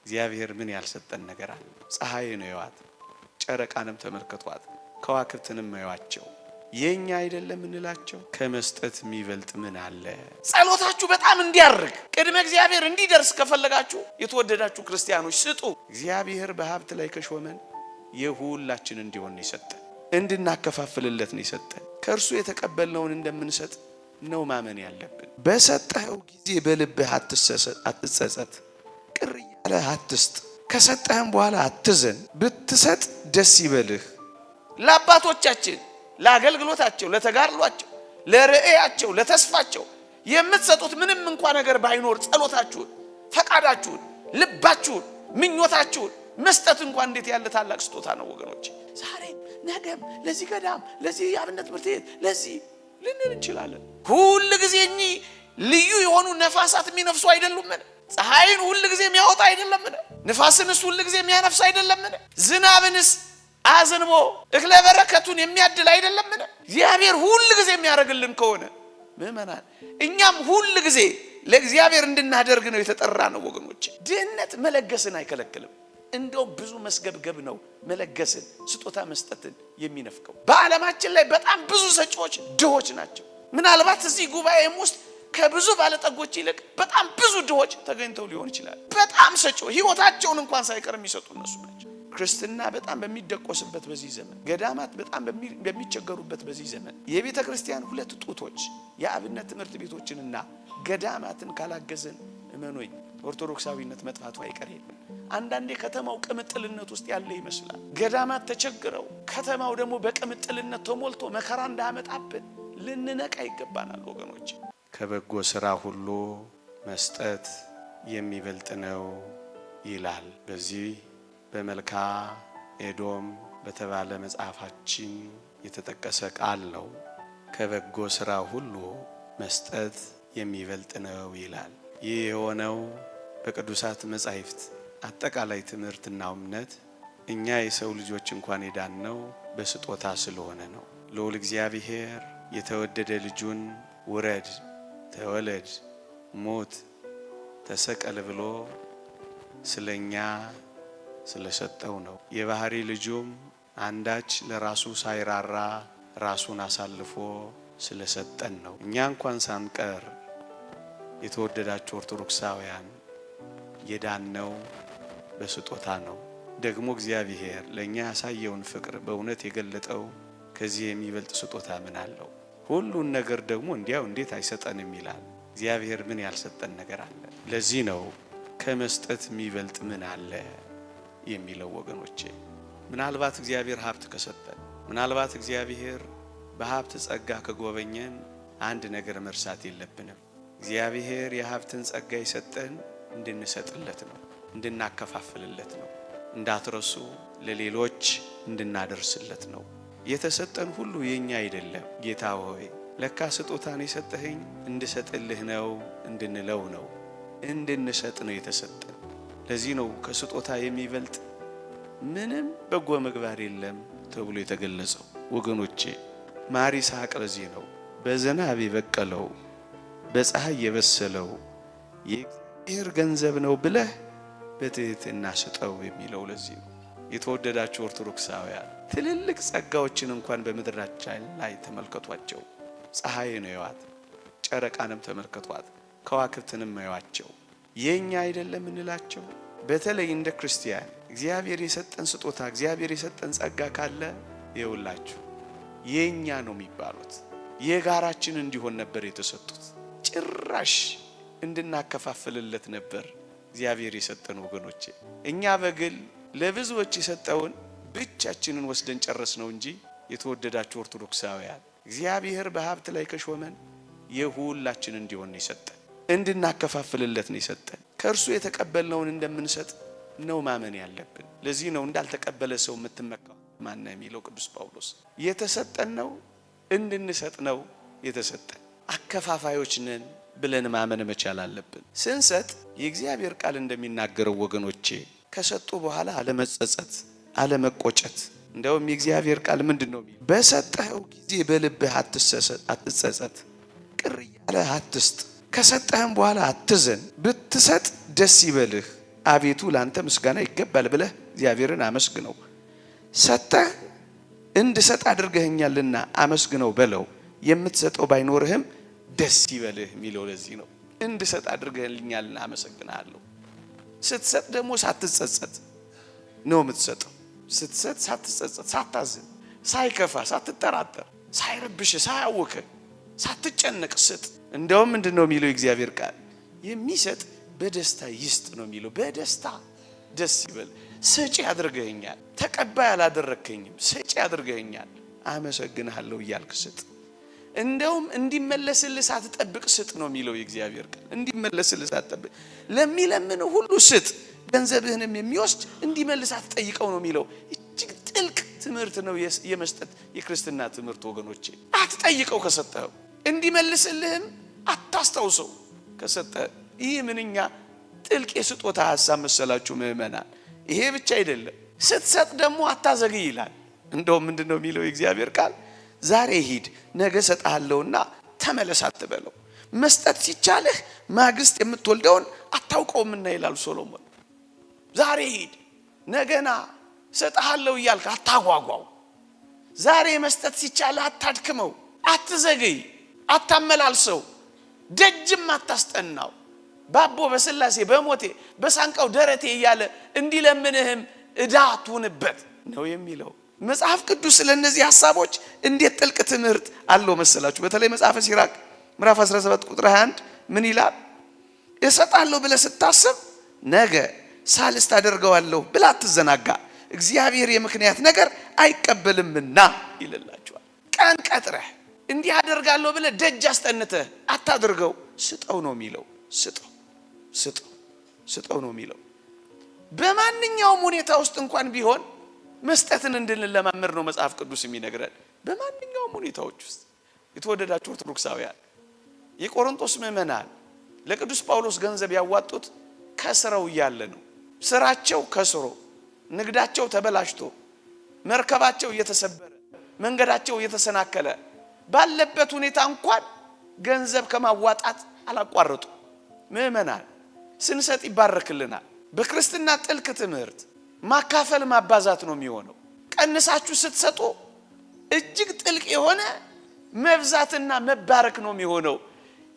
እግዚአብሔር ምን ያልሰጠን ነገር አለ? ፀሐይን እዩዋት፣ ጨረቃንም ተመልከቷት፣ ከዋክብትንም እዩዋቸው። የኛ አይደለም እንላቸው። ከመስጠት የሚበልጥ ምን አለ? ጸሎታችሁ በጣም እንዲያርግ፣ ቅድመ እግዚአብሔር እንዲደርስ ከፈለጋችሁ፣ የተወደዳችሁ ክርስቲያኖች፣ ስጡ። እግዚአብሔር በሀብት ላይ ከሾመን የሁላችን እንዲሆን ነው የሰጠን፣ እንድናከፋፍልለት ነው የሰጠን። ከእርሱ የተቀበልነውን እንደምንሰጥ ነው ማመን ያለብን። በሰጠኸው ጊዜ በልብህ አትጸጸት፣ ቅር እያለህ አትስጥ። ከሰጠህም በኋላ አትዘን። ብትሰጥ ደስ ይበልህ። ለአባቶቻችን፣ ለአገልግሎታቸው፣ ለተጋድሏቸው፣ ለርዕያቸው፣ ለተስፋቸው የምትሰጡት ምንም እንኳ ነገር ባይኖር ጸሎታችሁን፣ ፈቃዳችሁን፣ ልባችሁን፣ ምኞታችሁን መስጠት እንኳን እንዴት ያለ ታላቅ ስጦታ ነው ወገኖች። ዛሬም ነገም ለዚህ ገዳም፣ ለዚህ የአብነት ትምህርት ቤት፣ ለዚህ ልንል እንችላለን። ሁል ጊዜ እኚህ ልዩ የሆኑ ነፋሳት የሚነፍሱ አይደሉምን? ፀሐይን ሁል ጊዜ የሚያወጣ አይደለምን? ንፋስንስ ሁል ጊዜ የሚያነፍስ አይደለምን? ዝናብንስ አዝንቦ እክለ በረከቱን የሚያድል አይደለምን? እግዚአብሔር ሁል ጊዜ የሚያደርግልን ከሆነ፣ ምእመናን፣ እኛም ሁል ጊዜ ለእግዚአብሔር እንድናደርግ ነው የተጠራ ነው ወገኖች። ድህነት መለገስን አይከለክልም። እንደውም ብዙ መስገብገብ ነው መለገስን፣ ስጦታ መስጠትን የሚነፍቀው። በዓለማችን ላይ በጣም ብዙ ሰጪዎች ድሆች ናቸው። ምናልባት እዚህ ጉባኤም ውስጥ ከብዙ ባለጠጎች ይልቅ በጣም ብዙ ድሆች ተገኝተው ሊሆን ይችላል። በጣም ሰጪዎች፣ ሕይወታቸውን እንኳን ሳይቀር የሚሰጡ እነሱ ናቸው። ክርስትና በጣም በሚደቆስበት በዚህ ዘመን፣ ገዳማት በጣም በሚቸገሩበት በዚህ ዘመን፣ የቤተ ክርስቲያን ሁለት ጡቶች የአብነት ትምህርት ቤቶችንና ገዳማትን ካላገዝን፣ እመኑኝ፣ ኦርቶዶክሳዊነት መጥፋቱ አይቀር የለም። አንዳንዴ ከተማው ቅምጥልነት ውስጥ ያለ ይመስላል። ገዳማት ተቸግረው ከተማው ደግሞ በቅምጥልነት ተሞልቶ መከራ እንዳያመጣብን ልንነቃ ይገባናል ወገኖች። ከበጎ ስራ ሁሉ መስጠት የሚበልጥ ነው ይላል። በዚህ በመልካ ኤዶም በተባለ መጽሐፋችን የተጠቀሰ ቃል ነው። ከበጎ ስራ ሁሉ መስጠት የሚበልጥ ነው ይላል። ይህ የሆነው በቅዱሳት መጻሕፍት አጠቃላይ ትምህርትና እምነት እኛ የሰው ልጆች እንኳን የዳንነው በስጦታ ስለሆነ ነው። ልዑል እግዚአብሔር የተወደደ ልጁን ውረድ፣ ተወለድ፣ ሞት፣ ተሰቀል ብሎ ስለኛ ስለሰጠው ነው። የባህሪ ልጁም አንዳች ለራሱ ሳይራራ ራሱን አሳልፎ ስለሰጠን ነው። እኛ እንኳን ሳንቀር፣ የተወደዳችሁ ኦርቶዶክሳውያን፣ የዳነው በስጦታ ነው። ደግሞ እግዚአብሔር ለእኛ ያሳየውን ፍቅር በእውነት የገለጠው ከዚህ የሚበልጥ ስጦታ ምን አለው? ሁሉን ነገር ደግሞ እንዲያው እንዴት አይሰጠንም ይላል። እግዚአብሔር ምን ያልሰጠን ነገር አለ? ለዚህ ነው ከመስጠት የሚበልጥ ምን አለ የሚለው ወገኖቼ። ምናልባት እግዚአብሔር ሀብት ከሰጠን፣ ምናልባት እግዚአብሔር በሀብት ጸጋ ከጎበኘን፣ አንድ ነገር መርሳት የለብንም። እግዚአብሔር የሀብትን ጸጋ የሰጠን እንድንሰጥለት ነው፣ እንድናከፋፍልለት ነው። እንዳትረሱ፣ ለሌሎች እንድናደርስለት ነው። የተሰጠን ሁሉ የኛ አይደለም። ጌታ ሆይ፣ ለካ ስጦታን የሰጠኸኝ እንድሰጥልህ ነው እንድንለው ነው፣ እንድንሰጥ ነው የተሰጠን። ለዚህ ነው ከስጦታ የሚበልጥ ምንም በጎ ምግባር የለም ተብሎ የተገለጸው። ወገኖቼ፣ ማር ይስሐቅ ለዚህ ነው በዝናብ የበቀለው በፀሐይ የበሰለው የእግዚአብሔር ገንዘብ ነው ብለህ በትህትና ስጠው የሚለው ለዚህ ነው። የተወደዳችሁ ኦርቶዶክሳውያን፣ ትልልቅ ጸጋዎችን እንኳን በምድራችን ላይ ተመልከቷቸው። ፀሐይን እዩዋት፣ ጨረቃንም ተመልከቷት፣ ከዋክብትንም እዩዋቸው። የኛ አይደለም እንላቸው። በተለይ እንደ ክርስቲያን እግዚአብሔር የሰጠን ስጦታ፣ እግዚአብሔር የሰጠን ጸጋ ካለ ይውላችሁ የኛ ነው የሚባሉት። የጋራችን እንዲሆን ነበር የተሰጡት። ጭራሽ እንድናከፋፍልለት ነበር እግዚአብሔር የሰጠን ወገኖቼ። እኛ በግል ለብዙዎች የሰጠውን ብቻችንን ወስደን ጨረስነው እንጂ፣ የተወደዳችሁ ኦርቶዶክሳውያን፣ እግዚአብሔር በሀብት ላይ ከሾመን የሁላችን እንዲሆን ነው የሰጠን፣ እንድናከፋፍልለት ነው የሰጠን። ከእርሱ የተቀበልነውን እንደምንሰጥ ነው ማመን ያለብን። ለዚህ ነው እንዳልተቀበለ ሰው የምትመካው ማነው የሚለው ቅዱስ ጳውሎስ። የተሰጠን ነው፣ እንድንሰጥ ነው የተሰጠን። አከፋፋዮች ነን ብለን ማመን መቻል አለብን። ስንሰጥ የእግዚአብሔር ቃል እንደሚናገረው ወገኖቼ፣ ከሰጡ በኋላ አለመጸጸት፣ አለመቆጨት። እንደውም የእግዚአብሔር ቃል ምንድን ነው? በሰጠኸው ጊዜ በልብህ አትጸጸት፣ ቅር እያለህ አትስጥ፣ ከሰጠህም በኋላ አትዘን። ብትሰጥ ደስ ይበልህ። አቤቱ ለአንተ ምስጋና ይገባል ብለህ እግዚአብሔርን አመስግነው። ሰጥተህ እንድሰጥ አድርገኸኛልና አመስግነው በለው። የምትሰጠው ባይኖርህም ደስ ይበልህ የሚለው ለዚህ ነው። እንድሰጥ አድርገህልኛልና አመሰግንሃለሁ። ስትሰጥ ደግሞ ሳትጸጸት ነው የምትሰጠው። ስትሰጥ ሳትጸጸት፣ ሳታዝን፣ ሳይከፋ፣ ሳትጠራጠር፣ ሳይረብሽ፣ ሳያውክ፣ ሳትጨነቅ ስጥ። እንደውም ምንድን ነው የሚለው የእግዚአብሔር ቃል? የሚሰጥ በደስታ ይስጥ ነው የሚለው። በደስታ ደስ ይበል። ሰጪ አድርገኸኛል፣ ተቀባይ አላደረግከኝም፣ ሰጪ አድርገኸኛል፣ አመሰግንሃለሁ እያልክ ስጥ። እንደውም እንዲመለስልህ ሳትጠብቅ ስጥ ነው የሚለው የእግዚአብሔር ቃል። እንዲመለስልህ ሳትጠብቅ ለሚለምን ሁሉ ስጥ፣ ገንዘብህንም የሚወስድ እንዲመልስ አትጠይቀው ነው የሚለው። እጅግ ጥልቅ ትምህርት ነው የመስጠት የክርስትና ትምህርት ወገኖቼ። አትጠይቀው ከሰጠኸው፣ እንዲመልስልህም አታስታውሰው ከሰጠህ። ይህ ምንኛ ጥልቅ የስጦታ ሀሳብ መሰላችሁ ምእመናን። ይሄ ብቻ አይደለም፣ ስትሰጥ ደግሞ አታዘግይ ይላል። እንደውም ምንድን ነው የሚለው የእግዚአብሔር ቃል? ዛሬ ሂድ ነገ እሰጥሃለሁና ተመለስ አትበለው። መስጠት ሲቻልህ ማግስት የምትወልደውን አታውቀውምና ይላል ሶሎሞን። ዛሬ ሂድ ነገና እሰጥሃለሁ እያልክ አታጓጓው። ዛሬ መስጠት ሲቻልህ አታድክመው፣ አትዘግይ፣ አታመላልሰው፣ ደጅም አታስጠናው። ባቦ በስላሴ በሞቴ በሳንቃው ደረቴ እያለ እንዲለምንህም ዕዳ አትሁንበት ነው የሚለው መጽሐፍ ቅዱስ። ስለነዚህ ሐሳቦች እንዴት ጥልቅ ትምህርት አለው መሰላችሁ? በተለይ መጽሐፈ ሲራክ ምዕራፍ 17 ቁጥር 21 ምን ይላል? እሰጣለሁ ብለህ ስታስብ ነገ ሳልስ ታደርገዋለሁ ብለህ አትዘናጋ፣ እግዚአብሔር የምክንያት ነገር አይቀበልምና ይልላችኋል። ቀን ቀጥረህ እንዲህ አደርጋለሁ ብለህ ደጅ አስጠንተህ አታድርገው፣ ስጠው ነው የሚለው። ስጠው፣ ስጠው፣ ስጠው ነው የሚለው። በማንኛውም ሁኔታ ውስጥ እንኳን ቢሆን መስጠትን እንድንለማመድ ነው መጽሐፍ ቅዱስ የሚነግረን። በማንኛውም ሁኔታዎች ውስጥ የተወደዳችሁ ኦርቶዶክሳውያን፣ የቆሮንቶስ ምዕመናን ለቅዱስ ጳውሎስ ገንዘብ ያዋጡት ከስረው እያለ ነው። ስራቸው ከስሮ፣ ንግዳቸው ተበላሽቶ፣ መርከባቸው እየተሰበረ፣ መንገዳቸው እየተሰናከለ ባለበት ሁኔታ እንኳን ገንዘብ ከማዋጣት አላቋረጡ። ምዕመናን ስንሰጥ ይባረክልናል። በክርስትና ጥልቅ ትምህርት ማካፈል ማባዛት ነው የሚሆነው። ቀንሳችሁ ስትሰጡ እጅግ ጥልቅ የሆነ መብዛትና መባረክ ነው የሚሆነው።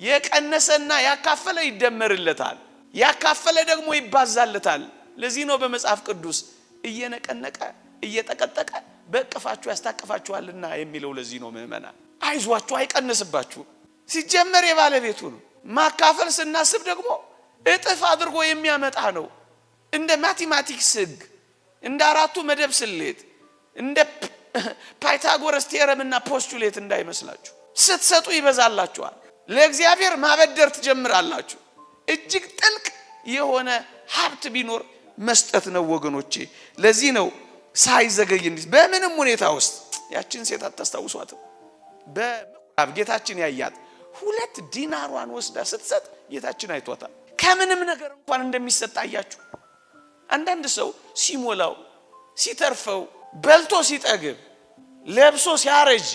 የቀነሰና ያካፈለ ይደመርለታል፣ ያካፈለ ደግሞ ይባዛለታል። ለዚህ ነው በመጽሐፍ ቅዱስ እየነቀነቀ እየጠቀጠቀ በእቅፋችሁ ያስታቅፋችኋልና የሚለው። ለዚህ ነው ምዕመናን፣ አይዟችሁ፣ አይቀንስባችሁ። ሲጀመር የባለቤቱ ነው። ማካፈል ስናስብ ደግሞ እጥፍ አድርጎ የሚያመጣ ነው። እንደ mathematics ሕግ፣ እንደ አራቱ መደብ ስሌት፣ እንደ Pythagoras theorem እና postulate እንዳይመስላችሁ። ስትሰጡ ይበዛላችኋል። ለእግዚአብሔር ማበደር ትጀምራላችሁ። እጅግ ጥልቅ የሆነ ሀብት ቢኖር መስጠት ነው ወገኖቼ። ለዚህ ነው ሳይዘገይ እንዲህ በምንም ሁኔታ ውስጥ። ያችን ሴት አታስታውሷትም? በምኩራብ ጌታችን ያያት 2 ዲናሯን ወስዳ ስትሰጥ ጌታችን አይቷታል። ከምንም ነገር እንኳን እንደሚሰጥ አያችሁ። አንዳንድ ሰው ሲሞላው፣ ሲተርፈው፣ በልቶ ሲጠግብ፣ ለብሶ ሲያረጅ፣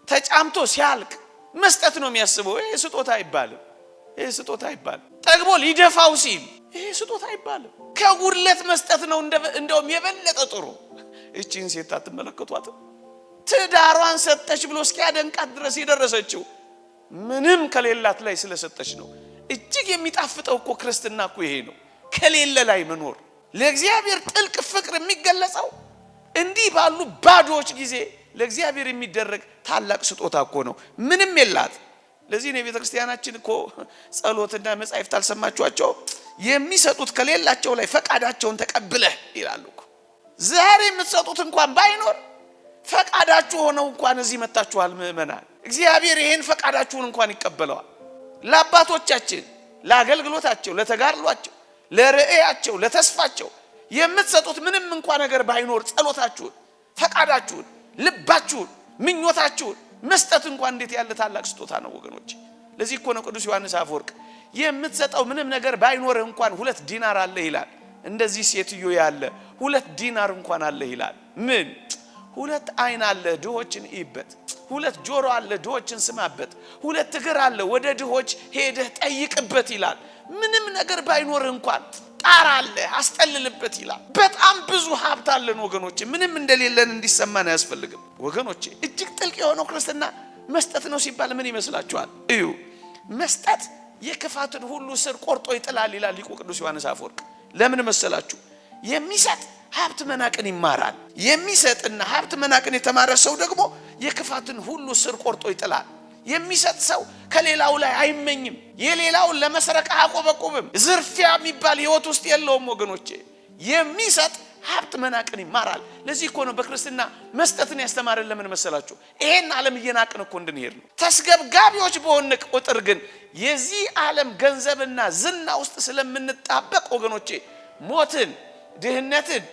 ተጫምቶ ሲያልቅ መስጠት ነው የሚያስበው። ይሄ ስጦታ አይባልም። ይሄ ስጦታ አይባልም። ጠግቦ ሊደፋው ሲል ይሄ ስጦታ አይባልም። ከጉድለት መስጠት ነው እንደውም የበለጠ ጥሩ። እቺን ሴት አትመለከቷትም? ትዳሯን ሰጠች ብሎ እስኪያደንቃት ድረስ የደረሰችው ምንም ከሌላት ላይ ስለሰጠች ነው። እጅግ የሚጣፍጠው እኮ ክርስትና እኮ ይሄ ነው፣ ከሌለ ላይ መኖር። ለእግዚአብሔር ጥልቅ ፍቅር የሚገለጸው እንዲህ ባሉ ባዶዎች ጊዜ ለእግዚአብሔር የሚደረግ ታላቅ ስጦታ እኮ ነው። ምንም የላት። ለዚህ ነው የቤተ ክርስቲያናችን እኮ ጸሎትና መጻሕፍት አልሰማችኋቸው? የሚሰጡት ከሌላቸው ላይ ፈቃዳቸውን ተቀብለህ ይላሉ እኮ። ዛሬ የምትሰጡት እንኳን ባይኖር ፈቃዳችሁ ሆነው እንኳን እዚህ መጥታችኋል ምእመናን። እግዚአብሔር ይሄን ፈቃዳችሁን እንኳን ይቀበለዋል። ለአባቶቻችን፣ ለአገልግሎታቸው፣ ለተጋድሏቸው፣ ለርዕያቸው፣ ለተስፋቸው የምትሰጡት ምንም እንኳን ነገር ባይኖር ጸሎታችሁን፣ ፈቃዳችሁን፣ ልባችሁን፣ ምኞታችሁን መስጠት እንኳን እንዴት ያለ ታላቅ ስጦታ ነው ወገኖች። ለዚህ እኮ ነው ቅዱስ ዮሐንስ አፈወርቅ የምትሰጠው ምንም ነገር ባይኖርህ እንኳን 2 ዲናር አለ ይላል። እንደዚህ ሴትዮ ያለ 2 ዲናር እንኳን አለ ይላል። ምን 2 አይን አለ ድሆችን እይበት፣ 2 ጆሮ አለ ድሆችን ስማበት፣ 2 እግር አለ ወደ ድሆች ሄደህ ጠይቅበት ይላል። ምንም ነገር ባይኖርህ እንኳን ጣራ አለ አስጠልልበት ይላል። በጣም ብዙ ሀብት አለን ወገኖቼ፣ ምንም እንደሌለን እንዲሰማን አያስፈልግም ወገኖቼ። እጅግ ጥልቅ የሆነው ክርስትና መስጠት ነው ሲባል ምን ይመስላችኋል? እዩ፣ መስጠት የክፋትን ሁሉ ስር ቆርጦ ይጥላል ይላል ሊቁ ቅዱስ ዮሐንስ አፈወርቅ። ለምን መሰላችሁ? የሚሰጥ ሀብት መናቅን ይማራል። የሚሰጥና ሀብት መናቅን የተማረ ሰው ደግሞ የክፋትን ሁሉ ስር ቆርጦ ይጥላል። የሚሰጥ ሰው ከሌላው ላይ አይመኝም። የሌላውን ለመስረቅ አያቆበቁብም። ዝርፊያ የሚባል ሕይወት ውስጥ የለውም ወገኖቼ። የሚሰጥ ሀብት መናቅን ይማራል። ለዚህ እኮ ነው በክርስትና መስጠትን ያስተማረን። ለምን መሰላችሁ? ይሄን ዓለም እየናቅን እኮ እንድንሄድ ነው። ተስገብጋቢዎች በሆን ቁጥር ግን የዚህ ዓለም ገንዘብና ዝና ውስጥ ስለምንጣበቅ ወገኖቼ ሞትን፣ ድህነትን፣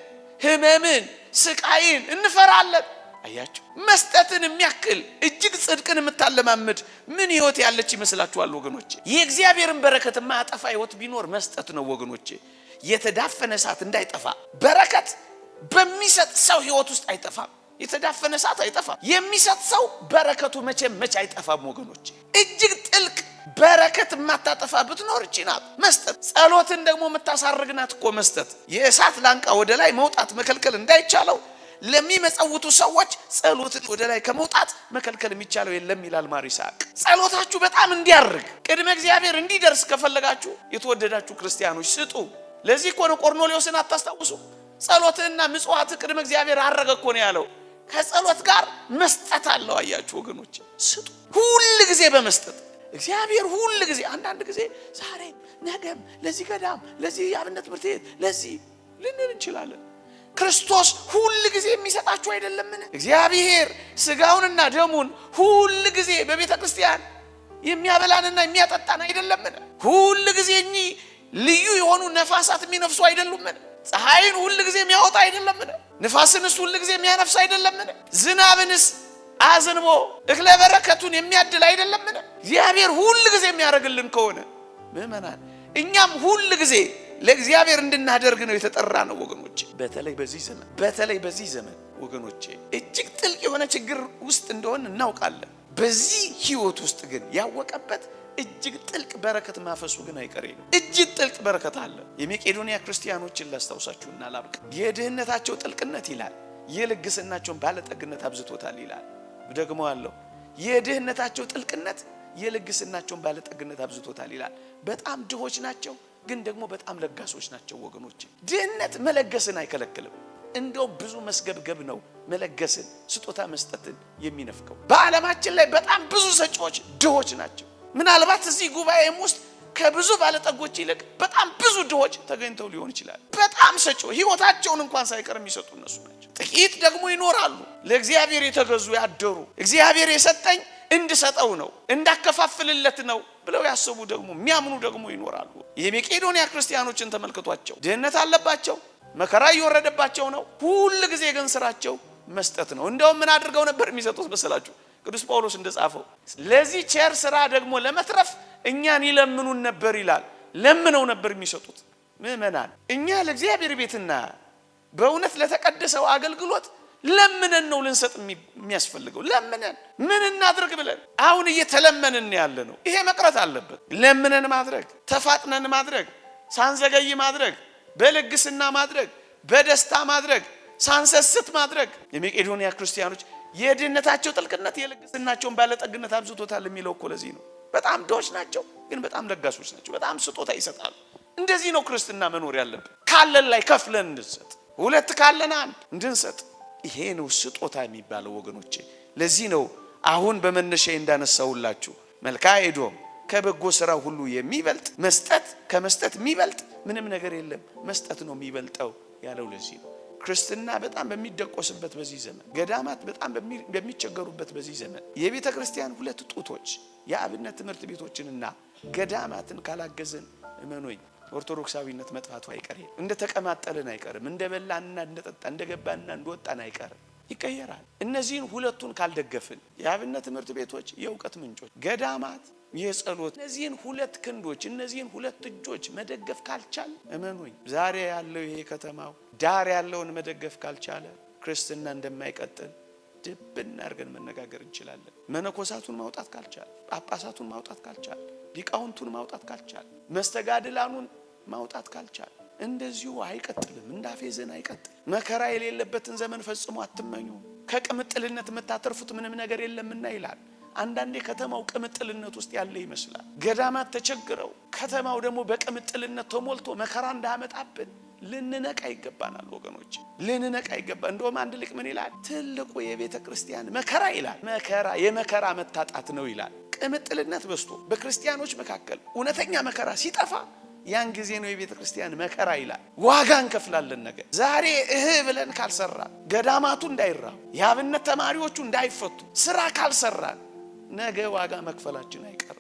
ህመምን፣ ስቃይን እንፈራለን። አያችሁ፣ መስጠትን የሚያክል እጅግ ጽድቅን የምታለማምድ ምን ህይወት ያለች ይመስላችኋል ወገኖቼ? የእግዚአብሔርን በረከት የማያጠፋ ህይወት ቢኖር መስጠት ነው ወገኖቼ። የተዳፈነ እሳት እንዳይጠፋ በረከት በሚሰጥ ሰው ህይወት ውስጥ አይጠፋም። የተዳፈነ እሳት አይጠፋም። የሚሰጥ ሰው በረከቱ መቼም መቼ አይጠፋም ወገኖቼ። እጅግ ጥልቅ በረከት የማታጠፋ ብትኖር እቺ ናት መስጠት። ጸሎትን ደግሞ የምታሳርግ ናት እኮ መስጠት። የእሳት ላንቃ ወደ ላይ መውጣት መከልከል እንዳይቻለው ለሚመጸውቱ ሰዎች ጸሎትን ወደ ላይ ከመውጣት መከልከል የሚቻለው የለም ይላል ማር ይስሐቅ። ጸሎታችሁ በጣም እንዲያርግ ቅድመ እግዚአብሔር እንዲደርስ ከፈለጋችሁ የተወደዳችሁ ክርስቲያኖች ስጡ። ለዚህ እኮ ነው ቆርኔሌዎስን አታስታውሱ? ጸሎትህና ምጽዋትህ ቅድመ እግዚአብሔር አረገ እኮ ነው ያለው። ከጸሎት ጋር መስጠት አለው። አያችሁ ወገኖች፣ ስጡ ሁል ጊዜ በመስጠት እግዚአብሔር ሁል ጊዜ አንዳንድ ጊዜ ዛሬም ነገም ለዚህ ገዳም ለዚህ የአብነት ትምህርት ቤት ለዚህ ልንል እንችላለን። ክርስቶስ ሁል ጊዜ የሚሰጣችሁ አይደለምን? እግዚአብሔር ስጋውንና ደሙን ሁል ጊዜ በቤተ ክርስቲያን የሚያበላንና የሚያጠጣን አይደለምን? ሁል ጊዜ እኚህ ልዩ የሆኑ ነፋሳት የሚነፍሱ አይደሉምን? ፀሐይን ሁል ጊዜ የሚያወጣ አይደለምን? ንፋስንስ ሁል ጊዜ የሚያነፍስ አይደለምን? ዝናብንስ አዝንቦ እክለ በረከቱን የሚያድል አይደለምን? እግዚአብሔር ሁል ጊዜ የሚያደርግልን ከሆነ ምዕመናን፣ እኛም ሁል ጊዜ ለእግዚአብሔር እንድናደርግ ነው የተጠራ ነው ወገኖቼ። በተለይ በዚህ ዘመን በተለይ በዚህ ዘመን ወገኖቼ እጅግ ጥልቅ የሆነ ችግር ውስጥ እንደሆን እናውቃለን። በዚህ ህይወት ውስጥ ግን ያወቀበት እጅግ ጥልቅ በረከት ማፈሱ ግን አይቀሬ ነው። እጅግ ጥልቅ በረከት አለ። የመቄዶንያ ክርስቲያኖችን ላስታውሳችሁና ላብቃ። የድህነታቸው ጥልቅነት ይላል የልግስናቸውን ባለጠግነት አብዝቶታል ይላል። ደግሞ አለው የድህነታቸው ጥልቅነት የልግስናቸውን ባለጠግነት አብዝቶታል ይላል። በጣም ድሆች ናቸው፣ ግን ደግሞ በጣም ለጋሶች ናቸው ወገኖች። ድህነት መለገስን አይከለክልም። እንደውም ብዙ መስገብገብ ነው መለገስን፣ ስጦታ መስጠትን የሚነፍቀው። በዓለማችን ላይ በጣም ብዙ ሰጪዎች ድሆች ናቸው። ምናልባት እዚህ ጉባኤም ውስጥ ከብዙ ባለጠጎች ይልቅ በጣም ብዙ ድሆች ተገኝተው ሊሆን ይችላል። በጣም ሰጪዎች ሕይወታቸውን እንኳን ሳይቀር የሚሰጡ እነሱ ናቸው። ጥቂት ደግሞ ይኖራሉ ለእግዚአብሔር የተገዙ ያደሩ፣ እግዚአብሔር የሰጠኝ እንድሰጠው ነው እንዳከፋፍልለት ነው ብለው ያሰቡ ደግሞ የሚያምኑ ደግሞ ይኖራሉ። የመቄዶንያ ክርስቲያኖችን ተመልክቷቸው ድህነት አለባቸው፣ መከራ እየወረደባቸው ነው። ሁል ጊዜ ግን ስራቸው መስጠት ነው። እንደውም ምን አድርገው ነበር የሚሰጡት መሰላችሁ? ቅዱስ ጳውሎስ እንደጻፈው ለዚህ ቸር ስራ ደግሞ ለመትረፍ እኛን ይለምኑን ነበር ይላል። ለምነው ነበር የሚሰጡት። ምዕመናን፣ እኛ ለእግዚአብሔር ቤትና በእውነት ለተቀደሰው አገልግሎት ለምነን ነው ልንሰጥ የሚያስፈልገው። ለምነን ምን እናድርግ ብለን አሁን እየተለመንን ያለ ነው። ይሄ መቅረት አለበት። ለምነን ማድረግ፣ ተፋጥነን ማድረግ፣ ሳንዘገይ ማድረግ፣ በልግስና ማድረግ፣ በደስታ ማድረግ፣ ሳንሰስት ማድረግ። የመቄዶንያ ክርስቲያኖች የድህነታቸው ጥልቅነት የልግስናቸውን ባለጠግነት አብዝቶታል የሚለው እኮ ለዚህ ነው። በጣም ድሆች ናቸው፣ ግን በጣም ለጋሶች ናቸው። በጣም ስጦታ ይሰጣሉ። እንደዚህ ነው ክርስትና መኖር ያለብን። ካለን ላይ ከፍለን እንድንሰጥ፣ ሁለት ካለን አንድ እንድንሰጥ። ይሄ ነው ስጦታ የሚባለው ወገኖቼ። ለዚህ ነው አሁን በመነሻ እንዳነሳውላችሁ መልክዓ ኤዶም ከበጎ ስራ ሁሉ የሚበልጥ መስጠት፣ ከመስጠት የሚበልጥ ምንም ነገር የለም፣ መስጠት ነው የሚበልጠው ያለው ለዚህ ነው። ክርስትና በጣም በሚደቆስበት በዚህ ዘመን፣ ገዳማት በጣም በሚቸገሩበት በዚህ ዘመን የቤተ ክርስቲያን ሁለት ጡቶች የአብነት ትምህርት ቤቶችንና ገዳማትን ካላገዝን እመኖኝ ኦርቶዶክሳዊነት መጥፋቱ አይቀርም። እንደ ተቀማጠልን አይቀርም። እንደ በላንና እንደ ጠጣ እንደ ገባንና እንደወጣን አይቀርም። ይቀየራል። እነዚህን ሁለቱን ካልደገፍን የአብነት ትምህርት ቤቶች የእውቀት ምንጮች፣ ገዳማት የጸሎት እነዚህን ሁለት ክንዶች እነዚህን ሁለት እጆች መደገፍ ካልቻል እመኑኝ ዛሬ ያለው ይሄ ከተማው ዳር ያለውን መደገፍ ካልቻለ ክርስትና እንደማይቀጥል ድብን አድርገን መነጋገር እንችላለን። መነኮሳቱን ማውጣት ካልቻል፣ ጳጳሳቱን ማውጣት ካልቻል፣ ሊቃውንቱን ማውጣት ካልቻል፣ መስተጋድላኑን ማውጣት ካልቻል፣ እንደዚሁ አይቀጥልም፣ እንዳፌዘን አይቀጥልም። መከራ የሌለበትን ዘመን ፈጽሞ አትመኙ፣ ከቅምጥልነት የምታተርፉት ምንም ነገር የለምና ይላል። አንዳንዴ ከተማው ቅምጥልነት ውስጥ ያለ ይመስላል። ገዳማት ተቸግረው ከተማው ደግሞ በቅምጥልነት ተሞልቶ መከራ እንዳያመጣብን ልንነቃ ይገባናል ወገኖች፣ ልንነቃ ይገባ። እንደውም አንድ ሊቅ ምን ይላል? ትልቁ የቤተ ክርስቲያን መከራ ይላል፣ መከራ የመከራ መታጣት ነው ይላል። ቅምጥልነት በዝቶ በክርስቲያኖች መካከል እውነተኛ መከራ ሲጠፋ ያን ጊዜ ነው የቤተ ክርስቲያን መከራ ይላል። ዋጋ እንከፍላለን። ነገር ዛሬ እህ ብለን ካልሰራን፣ ገዳማቱ እንዳይራቡ፣ የአብነት ተማሪዎቹ እንዳይፈቱ፣ ስራ ካልሰራን ነገ ዋጋ መክፈላችን አይቀርም።